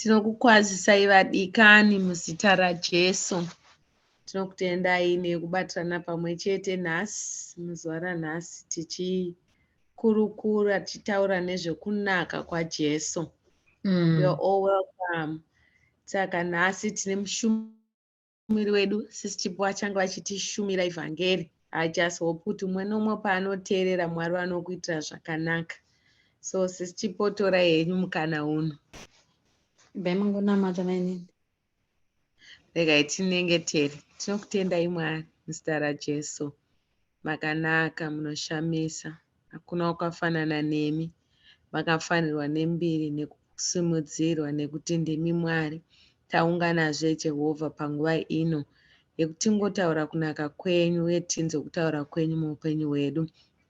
Tinokukwazisai vadikani muzita raJesu. Tinokutendai nekubatirana pamwe chete nhasi, muzuva ranhasi tichikurukura tichitaura nezvekunaka kwaJesu. You are all welcome. Saka nhasi tine mushumiri wedu Sisi Chipo vachange vachitishumira ivhangeri. I just hope kuti umwe neumwe paanoteerera Mwari vanokuitira zvakanaka. So Sisi Chipo torai henyu mukana uno. Ibvai mangonamata mainini. Regai tinyengetere. Tinokutendai Mwari muzita raJesu. Makanaka, munoshamisa. Hakuna wakafanana nemi. Makafanirwa nembiri nekusimudzirwa nekuti ndimi Mwari. Taunganazve Jehovha panguva ino yekuti tingotaura kunaka kwenyu uye tinzwe kutaura kwenyu muupenyu hwedu.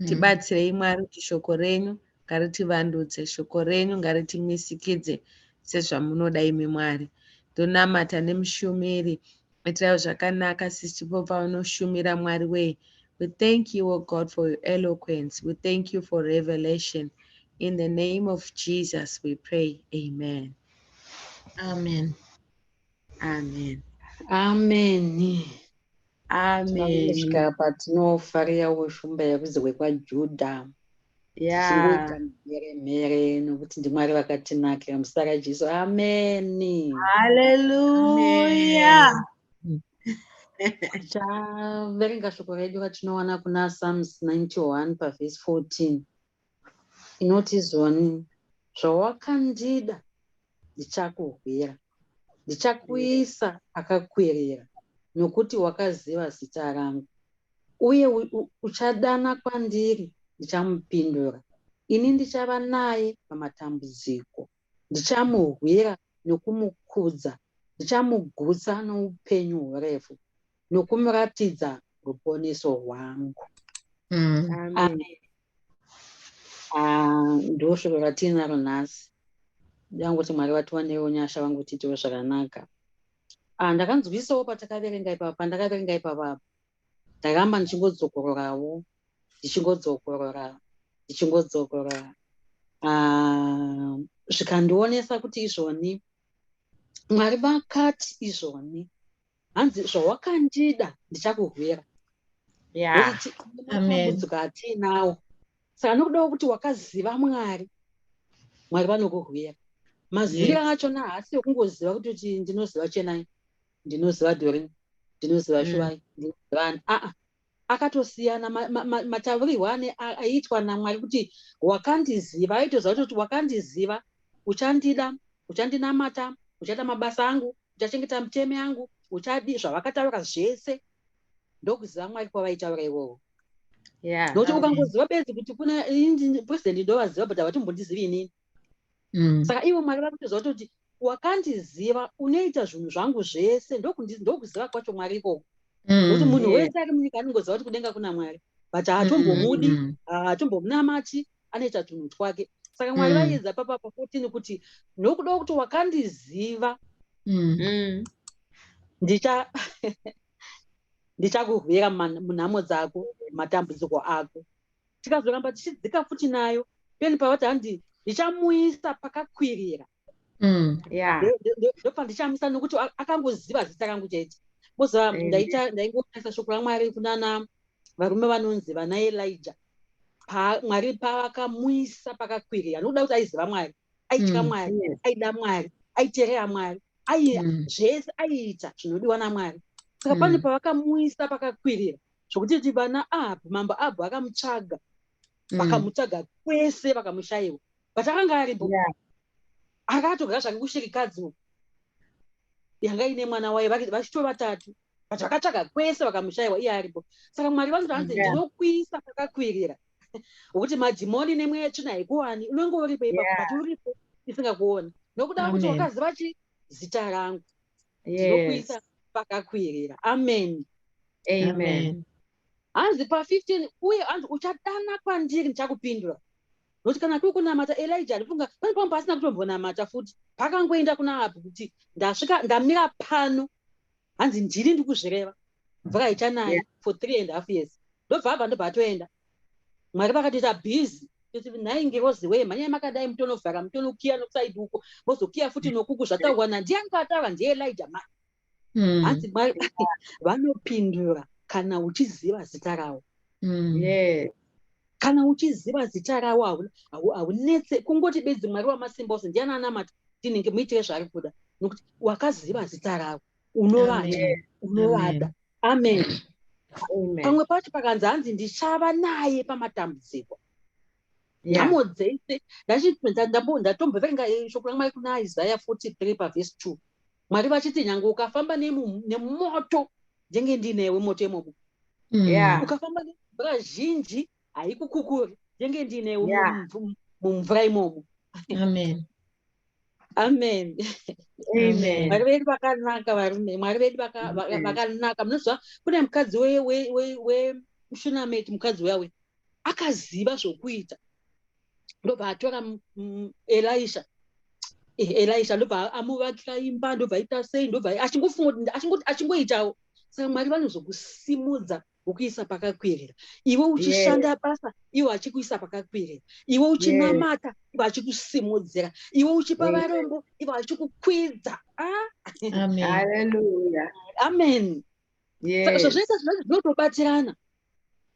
Tibatsirei Mwari kuti shoko renyu ngaritivandudze, shoko renyu ngaritimisikidze sezvamunoda imi Mwari. Ndonamata nemushumiri, itirai zvakanaka Sisi Chipo pavanoshumira Mwari wee. We thank you, O God, for your eloquence. We thank you for revelation. In the name of Jesus we pray. Amen. Amen. Amen. Amen. Amen. Tinosvika patinofarira shumba yerudzi rwekwaJudha. Tichingoita mhere mhere nokuti ndiMwari vakatinakira muzita raJesu. Amen. Hallelujah. Tichaverenga shoko redu ratinowana kuna Psalms 91 pavhesi 14 inoti zoni zvawakandida ndichakurwira, ndichakuisa pakakwirira nokuti wakaziva zita rangu, uye uchadana kwandiri ndichamupindura. Ini ndichava naye pamatambudziko, ndichamurwira nokumukudza, ndichamugutsa noupenyu hurefu nokumuratidza ruponeso rwangu. Amen. Ah, ndo shoko ratinaro nhasi. Ndangoti Mwari vatiwanewo nyasha vangotiitiwo zvakanaka. Ah, ndakanzwisawo patakaverenga ipapa, pandakaverenga ipapa ndaramba ndichingodzokororawo, ndichingodzokorora, ndichingodzokorora. Ah, zvikandionesa kuti izvoni Mwari vakati izvoni hanzi zvawakandida ndichakurwira. Amen. Matambudziko atiinawo, saka nokudawo kuti wakaziva Mwari, Mwari vanokurwira. Maziviro achona haasi ekungoziva kuti ndinoziva Chenai, ndinoziva Dorin, ndinoziva Shuvai, ndinoziva ani. Aa, akatosiyana mataurirwo aiitwa naMwari kuti wakandiziva. Aitoziva kuti wakandiziva uchandida, uchandinamata, uchaita mabasa angu, uchachengeta mitemo yangu, uchadi zvavakataura zvese. Ndokuziva Mwari kwavaitaura ivovo. Nokuti ukangoziva bedzi kuti kuna president ndovaziva, but havatombondizivi inini. Saka ivo Mwari vari kutoziva kuti wakandiziva unoita zvinhu zvangu zvese. Ndokuziva kwacho Mwari ikoko, nokuti munhu wese ari munyika anongoziva kuti kudenga kuna Mwari, but haatombomudi, haatombomunamati, anoita tunhu twake. Saka Mwari vaiedza papa pa14 kuti nokuda kuti wakandiziva, ndichakurwira munhamo dzako, matambudziko ako. Tikazoramba tichidzika futi nayo peni pavati handi ndichamuisa pakakwirira. Ndopandichamisa nokuti akangoziva zita rangu chete. Moziva, ndaita ndaingotarisa shoko raMwari kunana varume vanonzi vana Elija. Mwari pavakamuisa pakakwirira nokuda kuti aiziva Mwari, aitya Mwari, aida Mwari, aiteerera Mwari, zvese aiita zvinodiwa naMwari. Saka pane pavakamuisa pakakwirira zvokuti kuti vana Ahabhu, mambo Ahabhu akamutsvaga, vakamutsvaga kwese vakamushayiwa, but akanga aripo. Akatogara zvake kushirikadzi uku yanga ine mwana wayo vachito vatatu, but vakatsvaga kwese vakamushayiwa, iye aripo. Saka Mwari vanoti hanzi ndinokuisa pakakwirira nokuti madhimoni nemweya tsvina haikuwani. Unenge uripo ipapo, but uripo isingakuoni nokuda kuti Amen. wakaziva chi zita rangu. Ndinokuisa pakakwirira. Amen. Amen. Hanzi pa15 uye hanzi uchadana kwandiri ndichakupindura, nokuti kana kuri kunamata, Elija ndifunga pane pamwe paasina kutombonamata futi, pakangoenda kuna Ahabhu kuti ndasvika, ndamira pano, hanzi ndini ndikuzvireva, mvura haichanaya for 3.5 years. Ndobva abva, ndobva atoenda. Mwari vakatoita busy. Toti nhai ngirozi wee, mhanyai makadai, mutonovhara, mutonokiya nokusaidi uko, mozokiya futi nokuku. Zvataurwa nandiani? Kwataura ndiElijah. Hanzi Mwari vanopindura kana uchiziva zita ravo. Kana uchiziva zita ravo, haunetse. Kungoti bedzi Mwari wamasimba ose, ndiani anamata, tinenge muitire zvaari kuda, nokuti wakaziva zita ravo, unovatya, unovada. Amen. Amen. Pamwe pacho pakanzi, hanzi ndichava naye pamatambudziko, nhamo dzese. Ndatomboverenga shoko raMwari kuna Isaya 43 pavhesi 2, Mwari vachiti nyange ukafamba nemoto, ndenge ndinewe moto imomo. Ukafamba nemvura zhinji, haikukukuri, ndenge ndinewe mumvura imomo. Amen. Amen. Amen. Mwari vedu vakanaka, varume. Mwari vedu vakanaka. Munoziva kune mukadzi wemuShunameti, mukadzi uya we akaziva zvokuita, ndobva atora Elisha. Elisha ndobva amuvakira imba, ndobva aita sei, ndobva achingofunga kuti achingoitawo. Saka Mwari vanozokusimudza, vokuisa pakakwirira. Iwe uchishanda basa, iwe achikuisa pakakwirira. Iwe uchinamata, iwe achikusimudzira. Iwe uchipa varombo, iwe achikukwidza. Ah! Amen. Hallelujah. Amen. Saka zvazvinoita, zvinotobatirana.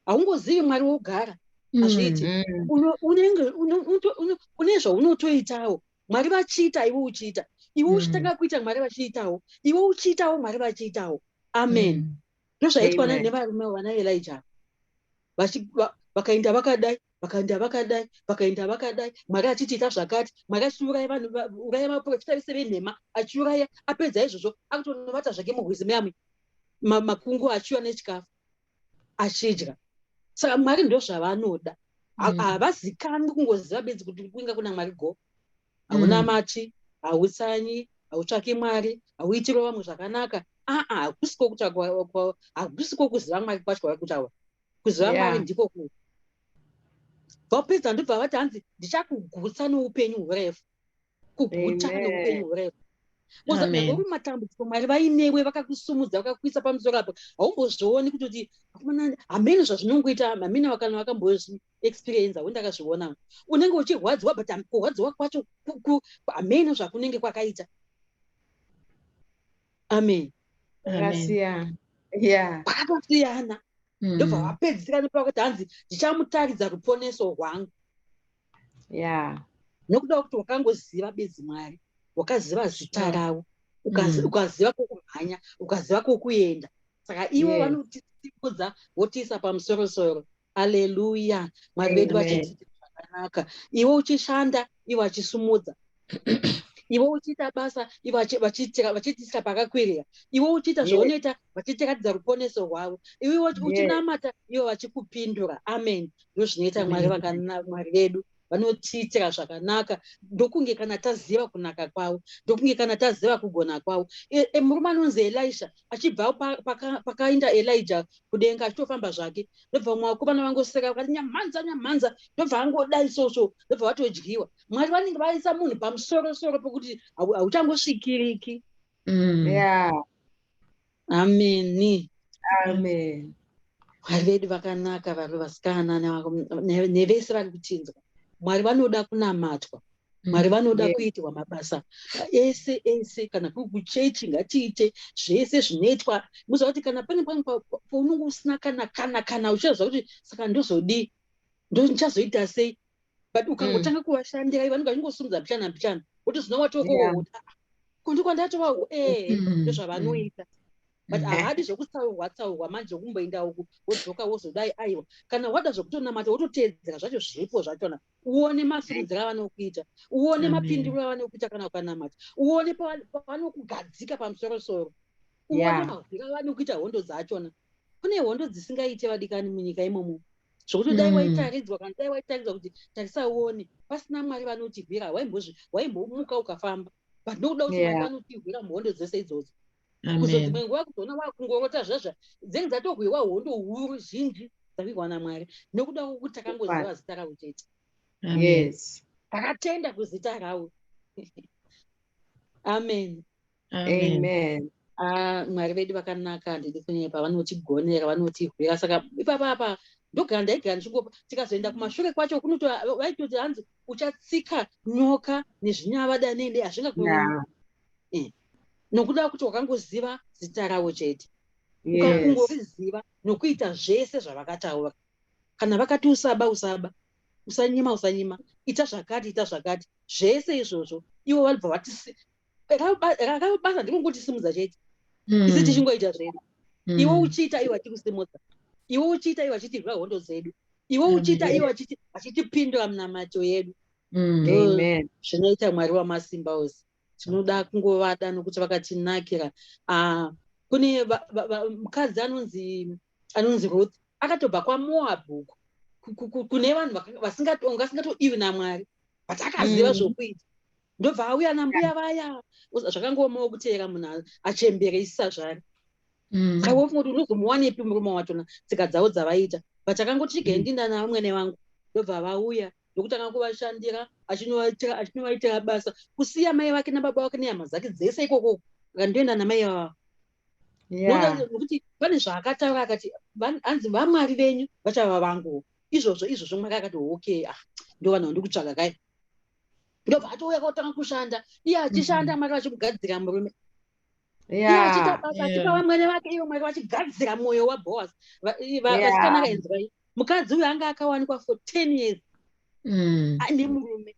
Haungozivi Mwari wogara, hazviiti. Unenge une zvaunotoitawo, Mwari vachiita, iwe uchiita. Iwe uchitanga kuita, Mwari vachiitawo. Iwe uchiitawo, Mwari vachiitawo. Amen. Ndozvaitwa nevarume vana Elijah. Vakaenda vakadai, vakaenda vakadai, vakaenda vakadai, Mwari achitiita zvakati, Mwari achiuraya vanhu, uraya vaprofita vese venhema, achiuraya. Apedza izvozvo, akutonovata zvake murwizi muyamwe, makungu achiuya nechikafu, achidya. Saka Mwari ndozvavanoda. Havazikanwi kungoziva bedzi kuti kuinga kuna Mwari go, haunamati, hautsanyi, hautsvaki Mwari, hauitiri vamwe zvakanaka. Aa, hakusiko kutsvakwa, hakusiko kuziva Mwari kwacho kwavari kutaura. Kuziva Mwari ndiko ku vapedza, ndobva vati, hanzi ndichakugutsa noupenyu hurefu, kuguta noupenyu hurefu. Amen. Uri mumatambudziko, Mwari vainewe, vakakusumudza, vakakuisa pamusoro apo. Haumbozvioni kutoti akomana, hamene zvazvinongoita. Hamene kana wakambozviexperienza, we ndakazviona. Unenge uchirwadziwa, but kurwadziwa kwacho hamene zvakunenge kwakaita. Amen. Amen. Zvakasiyana. Kwakatosiyana. Ndobva vapedzisira nepakati, hanzi ndichamutaridza ruponeso rwangu. Nokuda kwekuti wakangoziva bedzi Mwari, wakaziva zita ravo, ukaziva kwokumhanya, ukaziva kwokuenda. Saka ivo vanotisimudza, votiisa pamusorosoro. Aleluya. Mwari vedu Amen. vachitiitira zvakanaka. Iwe uchishanda, ivo achisumudza. Iwe uchiita basa, ivo vachitiisa pakakwirira. Iwe uchiita zvaunoita, vachitiratidza ruponeso rwavo. Iwe uchinamata, ivo vachikupindura. Amen. Ndozvinoita Mwari. Mwari vedu vanotiitira zvakanaka, ndokunge kana taziva kunaka kwavo, ndokunge kana taziva kugona kwavo. Murume anonzi Elisha achibva pakaenda Elijah kudenga, achitofamba zvake, ndobva mumwe vakomana vangoseka, vakati nyamhanza, nyamhanza, ndobva angodai soso, ndobva vatodyiwa. Mwari vanenge vaisa munhu pamusorosoro pokuti hauchangosvikiriki. Ameni. Amen. Mwari vedu vakanaka, vari vasikana nevese vari kutinzwa. Mwari vanoda kunamatwa. Mwari vanoda kuitirwa mabasa ese ese. Kana kuri kuchechi, ngatiite zvese zvinoitwa. Muziva kuti kana pane pamwe paunenge usina kana uchiziva kuti saka ndozodii, ndichazoita sei, but ukangotanga kuvashandira, vanenge vachingosumudza mbichana mbichana, kuti zvino watokoo kundi kwandatova ee. Ndozvavanoita, but havadi zvokutsaurwa tsaurwa manje, zvokumboenda uku, wodzoka, wozodai. Aiwa, kana wada zvokutonamata, wototeedzera zvacho zviripo zvachona, uone masimudziro avanokuita, uone Amen. mapindiro avanokuita kana ukanamata, uone pavanokugadzika pamusorosoro, uone mavhiro avanokuita hondo dzachona. Kune hondo dzisingaite, vadikani, munyika imomo, zvokuti dai waitaridzwa, kana dai waitaridzwa kuti tarisa uone, pasina Mwari vanotirwira, waimbomuka ukafamba. But nokuda kuti Mwari vanotirwira muhondo dzese idzodzo, Amen. kuzodzimwe nguva kuzoona wakungorota zvazva, dzinenge dzatohwiwa hondo huru zhinji dzawirwa naMwari, nokuda kwokuti takangoziva zita ravo chete. Amen. Takatenda kuzita ravo. Amen. Amen. Amen. Ah, Mwari vedu vakanaka, handidi kunyepa. Vanotigonera, vanotirwira. Saka ipapa apa Ndogara ndaigara ndichingopa. Tikazoenda kumashure kwacho kunoto vaitoti hanzi uchatsika nyoka nezvinyavada nede hazvingakurumi. Nokuda kuti wakangoziva zita ravo chete. Ukangoriziva nokuita zvese zvavakataura. Kana vakati usaba, usaba, usanyima, usanyima, ita zvakati, ita zvakati, zvese izvozvo ivo vanobva vati ravo basa ndinongotisimudza chete, isi tichingoita zvedu. Iwe uchiita, iwe achikusimudza, iwe uchiita, iwe achitirwa hondo dzedu, iwe uchiita, iwe achitipindura munamato yedu. Amen. Zvinoita Mwari wamasimba ose. Tinoda kungovada nokuti vakatinakira. Ah, kune mukadzi anonzi Ruth, akatobva kwaMoab uko kune vanhu vasingatodiwi naMwari, but akaziva zvokuita. Ndobva auya nambuya vaya. Zvakangoomawo kuteera munhu achembere isisa zvari. Saka wofunga kuti unozomuwanepi murume wachona, tsika dzavo dzavaita. But akangoti, "Chigai ndinda navamwene vangu." Ndobva vauya, ndokutanga kuvashandira, achinovaitira basa, kusiya mai vake nababa vake nehama dzake dzese ikoko, akandoenda namai vavo. Nokuti pane zvaakataura, akati hanzi, "Vamwari venyu vachava vanguwo." Izvozvo izvozvo Mwari akati, "Okay, ah, ndo vanhu vandikutsvaga kai." Ndobva atouya kotanga kushanda. Iye achishanda, Mwari vachimugadzira murume. Iye achiita basa, achipa vamwene vake, ivo Mwari vachigadzira mwoyo waBoaz. Vasikana kainzwai, mukadzi uyu anga akawanikwa for 10 years nemurume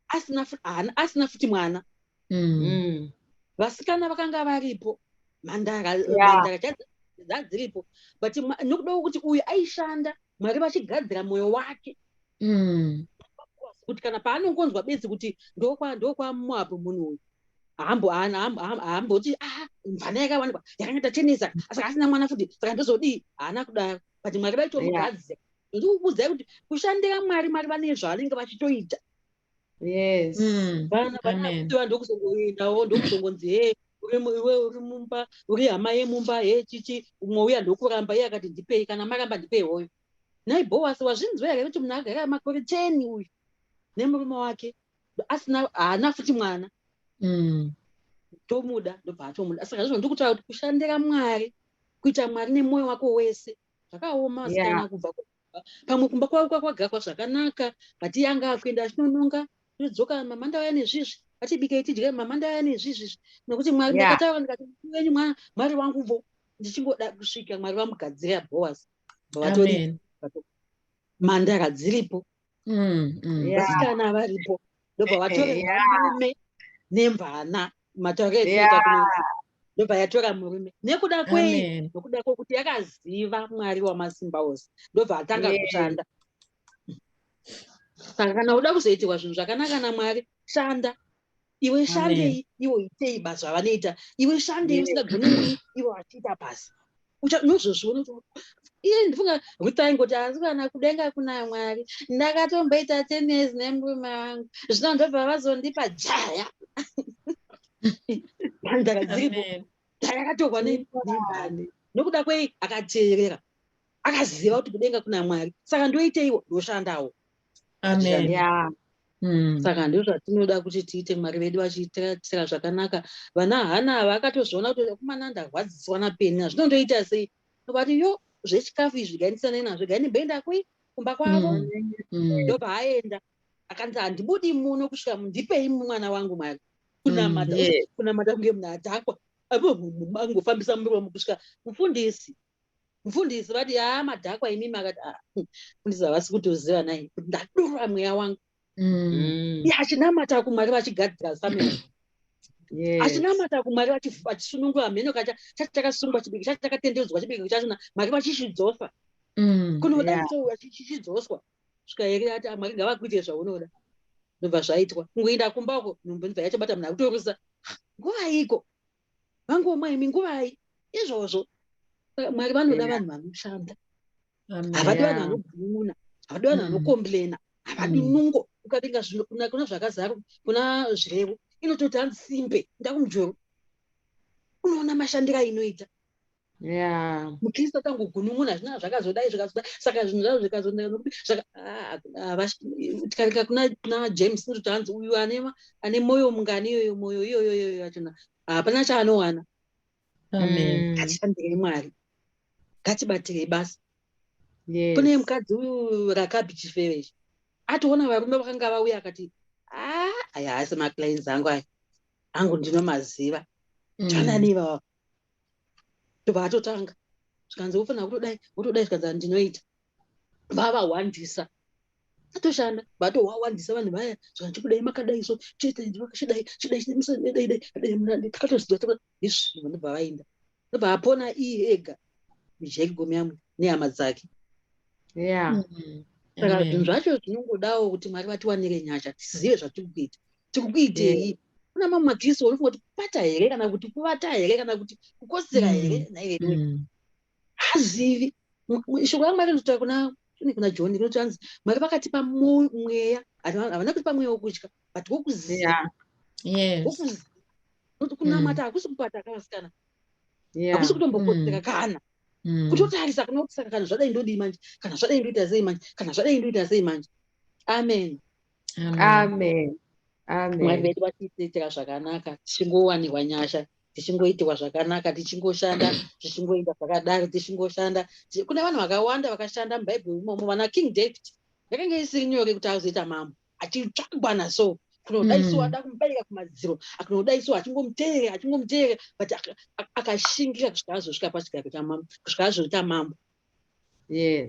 asina asina futi mwana. Vasikana vakanga varipo, mhandara, mhandara dzadziripo, but nokuda kwokuti uyu aishanda, Mwari vachigadzira mwoyo wake kuti kana paanongonzwa bedzi kuti ndokwaMoabhu munhu uyu, haamboti, "Ah, mvana yakawanikwa yakanyaita tenesa, saka asina mwana futi, saka ndozodii?" Haana kudaro, but Mwari vaitomugadzira. Ndikukuudzai kuti kushandira Mwari, Mwari vane zvavanenge vachitoita. Amen. Vana ndokuzongoendawo, ndokuzongonzi, "He, iwe uri mumba, uri hama yemumba, he, chichi." Umwe uya ndokuramba. Iye akati, "Ndipei, kana maramba ndipei hoyo." Nhai Boasi, wazvinzwa here kuti munhu agara makore 10 uyu nemurume wake, asina, haana futi mwana? Tomuda. Ndobva atomuda. Saka zvizvo ndikutaura kuti kushandira Mwari, kuita Mwari nemwoyo wako wese, zvakaoma sikana. Kubva pamwe kumba kwavo kwakwagakwa zvakanaka, but iye anga akuenda achinononga, ndodzoka, "Mama, ndauya nezvizvi, atibikei tidye. Mama, ndauya nezvizvi," nokuti Mwari ndakataura ndikati wenyu Mwari wanguvo. Ndichingoda kusvika Mwari vamugadzira Boaz, vatori Amen. mhandara dziripo, vasikana varipo, ndobva vatorerwa murume nemvana. Matauriro etinoita kuno, ndobva yatora murume. Nekuda kwei? Amen. Nokuda kwokuti yakaziva Mwari wamasimba ose. Ndobva atanga kushanda. Saka kana uda kuzoitirwa zvinhu zvakanaka naMwari, shanda iwe. Shandei iwo, itei basa ravanoita iwe. Shandei usingagoni, ivo vachiita basa. Unozozviona kuti iye, ndifunga Ruth aingoti, "Asi kana kudenga kuna Mwari, ndakatomboita 10 years nemurume wangu, zvino ndobva vazondipa jaya." Mhandara dziripo, Amen. jaya yakatorwa nemhani. Nokuda kwei? Akateerera, akaziva kuti kudenga kuna Mwari, saka ndoiteiwo, ndoshandawo. Amen. Saka ndizvo zvatinoda kuti tiite, Mwari vedu vachiitira zvakanaka. Vana Hana vakatozviona kuti kumana ndarwadziswa naPenina, zvinondoita sei? Vati, "Yo, zvechikafu izvi gaindisanai nazvo, gaindimboenda kui kumba kwavo." Ndobva aenda, akanzi, "Handibudi muno kusvika ndipei mwana wangu." Mwari kunamata, kunamata kunge munhu adhakwa, angofambisa muromo kusvika mufundisi vati, "Haa, madhakwa imimi." Akati, "Ah, mufundisi havasi kutoziva nai kuti ndadurura mweya wangu." Iye achinamata kuMwari vachigadzira Samuel, achinamata kuMwari vachisunungura mheno kacha chacho chakasungwa, chibiki chacho chakatendeudzwa, chibiki chachona Mwari vachishidzosa kunoda chichidzoswa. Svika here ati, "Ah, Mwari ngavakuite zvaunoda." Ndobva zvaitwa. Kungoenda kumba uko, nhumbu ndobva yachabata. Munhu akutorusa, "Nguvaiko vangomwa imi, nguvai izvozvo?" Saka Mwari vanoda vanhu vanoshanda. Amen. Havadi vanhu vanogunun'una, havadi vanhu vanocomplaina, havadi nungo. Ukaverenga zvino kuna zvakazaro, kuna Zvirevo, inototi hanzi simbe ndakumujoro. Unoona mashandiro ainoita. Mukristu akangogunun'una, zvina zvakazodai, zvakazodai, saka zvinhu zvazvo zvikazonaka nokuti ah, tikaringa kuna James, inototi hanzi uyu ane mwoyo mungani, iyoyo mwoyo iyoyo iyoyo yachona hapana chaanowana. Amen. Ngatishandirei Mwari, ngatibatirei basa. Kune mukadzi uyu Rakabhi, chifeve ichi, atoona varume vakanga vauya, akati, "A, aya haasi maclients angu, aya angu ndinomaziva." Chanani ivava tobva atotanga, zvikanzi wofanira kutodai, wotodai, zvikanzi ndinoita. Vavawandisa, atoshanda, vatowawandisa vanhu vaya, zvikanzi chikudai makadai so chete, chidai chidai dai dai, takatoziva izvi. Vanobva vaenda, ndobva apona iye ega muJeriko muyamwe nehama dzake. Saka zvinhu zvacho zvinongodawo kuti Mwari vatiwanire nyasha, tizive zvatiri kuita, tiri kuitei. Kuna mamwe maKristu unofunga kuti kupata here, kana kuti kuvata here, kana kuti kukosera here naivewe. Hazivi. Shoko raMwari rinotaura kuna John, rinoti anzi Mwari vakatipa mweya, havana kutipa mweya wokutya, but wokuziva. Wokuziva nokuti kunamata hakusi kupata kavasikana, hakusi kutombokosera kana kutotarisa kana kuti saka kana zvadai ndodii manje, kana zvadai ndoita sei manje, kana zvadai ndoita sei manje. Amen. Amen. Mwari vedu vatiitira zvakanaka, tichingowanirwa nyasha, tichingoitirwa zvakanaka, tichingoshanda, zvichingoenda zvakadaro, tichingoshanda. Kune vanhu vakawanda vakashanda muBhaibheri imomo, vana King David. Yakanga isiri nyore kuti azoita mambo, achitsvagwa naso kunodai so, ada kumubayira kumadziro, akunodai so, achingomuteerera, achingomuteerera, but akashingira kusvika azosvika pachigaro chamambo, kusvika azoita mambo.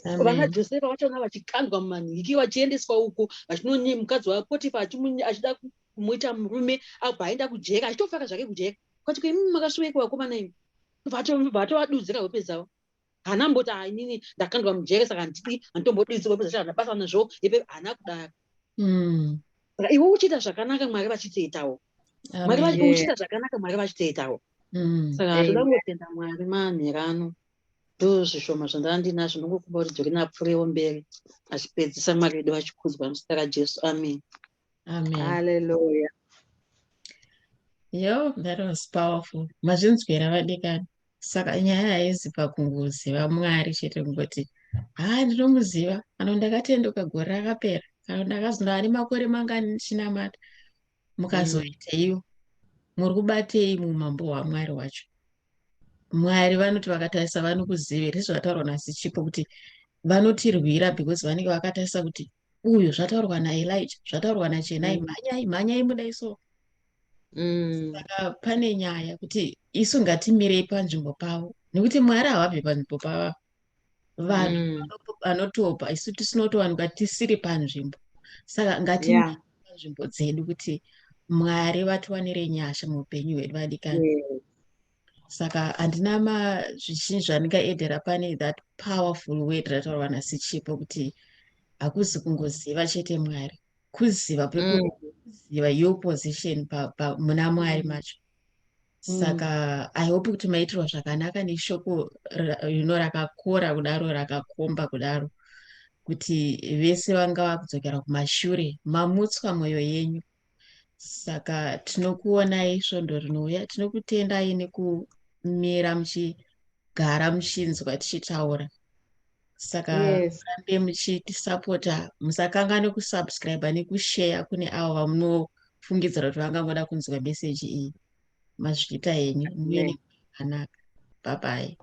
Vana Josefa vachona vachikandwa mumanhiki, vachiendeswa uko vachinonye mukadzi waPotifa achida kumuita murume, abva aenda kujeka, achitofara zvake kujeka, kwati kuimi makasvika vakomana imi, vatovadudzira hope dzavo. Haana mboti, "Ah, inini ndakandwa mujere, saka handidi, handitombodidzirwa hope dzacho, handina basa nazvo." Ipe haana kudaro. Saka iwe uchiita zvakanaka, Mwari vachitoitawo. Mwari uchiita zvakanaka, Mwari vachitoitawo. Saka toda kungotenda Mwari manherano. Ndo zvishoma zvandava ndinazvo. Ndongokumba kuti Jorina apfuurewo mberi achipedzisa. Mwari vedu vachikudzwa muzita raJesu, amen. Amen. Hallelujah. Yo, that was powerful. Mazvinzwira, vadikani. Saka nyaya haizi pakungoziva Mwari chete, kungoti, "Ha, ndinomuziva," kana "Ndakatenduka gore rakapera," kana "Ndakazonda ane makore mangani ndichinamata." Mukazoiteiwo? Muri kubatei muumambo hwaMwari hwacho? Mwari vanoti vakatarisa vanokuziva. Zvataurwa nasichipo kuti vanotirwira because vanenge vakatarisa kuti uyu, zvataurwa naElijah, zvataurwa naChenai, mhanyai, mhanyai, mudai so. Saka pane nyaya kuti isu ngatimirei panzvimbo pavo, nekuti Mwari havabvi panzvimbo pavo. Vanhu vanotopa, isu tisinotowanikwa tisiri panzvimbo. Saka ngatimire panzvimbo dzedu kuti Mwari vatiwanire nyasha muupenyu hwedu, vadikani. Saka handina zvizhinji zvandingaedhera pane that powerful word rataurwa nasichipo, kuti hakuzi kungoziva chete Mwari, kuziva pekuziva your position muna Mwari macho. Saka I hope kuti maitirwa zvakanaka neshoko rino rakakora kudaro, rakakomba kudaro, kuti vese vanga vakudzokera kumashure mamutswa mwoyo yenyu. Saka tinokuonai svondo rinouya. Tinokutendai nekumira muchigara muchinzwa tichitaura. Saka murambe muchitisapota, musakanganwe kusubscribe nekushare kune avo vamunofungidzira kuti vangangoda kunzwa meseji iyi. Mazviita henyu, muve neakanaka. Bye bye.